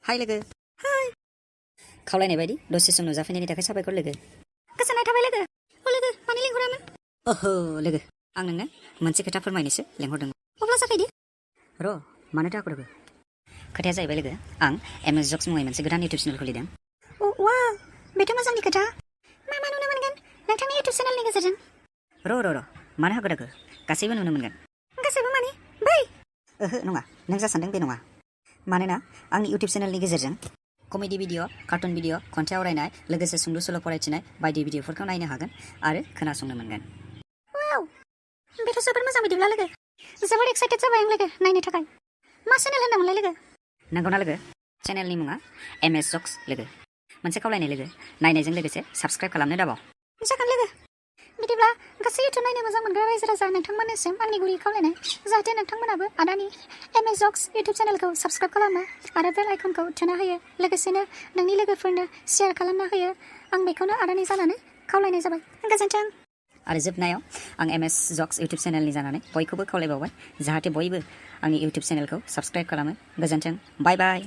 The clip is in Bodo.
हाय लोगो हाय खावलायनाय बायदि दसे सम नुजाफैनायनि थाखाय साबायखर लोगो गोजोननाय थाबाय लोगो लोगो मानो लिंहरामोन ओहो लोगो आं नोंनो मोनसे खोथा फोरमायनोसो लिंहरदोंमोन अब्ला जागायदो र' मानो दाखु लोगो खोथाया जाहैबाय लोगो आं एमएस जक्स मुङै मोनसे गोदान इउटिउब चेनेल खुलिदों वाव बेथ' मोजांनि खोथा मा मा नुनो मोनगोन नोंथांनि इउटिउब चेनेलनि गेजेरजों र' मानो हागौ दाखु गासैबो नुनो मोनगोन गासैबो माने बै ओहो नङा नों जा सानदों बे नङा मानोना आंनि इउटिउब चेनेलनि गेजेरजों कमेडि भिडिअ कार्टुन भिडिअ खन्थाइ आवरायनाय लोगोसे सुंद' सल' फरायथिनाय बायदि भिडिअफोरखौ नायनो हागोन आरो खोनासंनो मोनगोन वाव बेथ' जोबोर मोजां बिदिब्ला लोगो जोबोर एक्साइटेड जाबाय आं लोगो नायनो थाखाय मा चेनेल होनदोंमोनलाय लोगो नंगौना लोगो चेनेलनि मुङा एमएस जक्स लोगो मोनसे खावलायनाय लोगो नायनायजों लोगोसे साबस्क्राइब खालामनो दाबाव जागोन लोगो बिदिब्ला गासै इउटिउब नायनो मोजां मोनग्रा रायजो राजा नोंथांमोननिसिम आंनि गुरै खावलायनाय जाहाथे नोंथांमोनाबो आदानि एमएस जक्स इउटिउब चेनेलखौ साबस्क्राइब खालामो आरो बेल आइकनखौ थुना होयो लोगोसेनो नोंनि लोगोफोरनो शेयार खालामना होयो आं बेखौनो आदानि जानानै खावलायनाय जाबाय गोजोन्थों आरो जोबनायाव आं एमएस जक्स इउटिउब चेनेलनि जानानै बयखौबो खावलायबावबाय जाहाथे बयबो आंनि इउटिउब चेनेलखौ साबस्क्राइब खालामो गोजोन्थों बाय बाय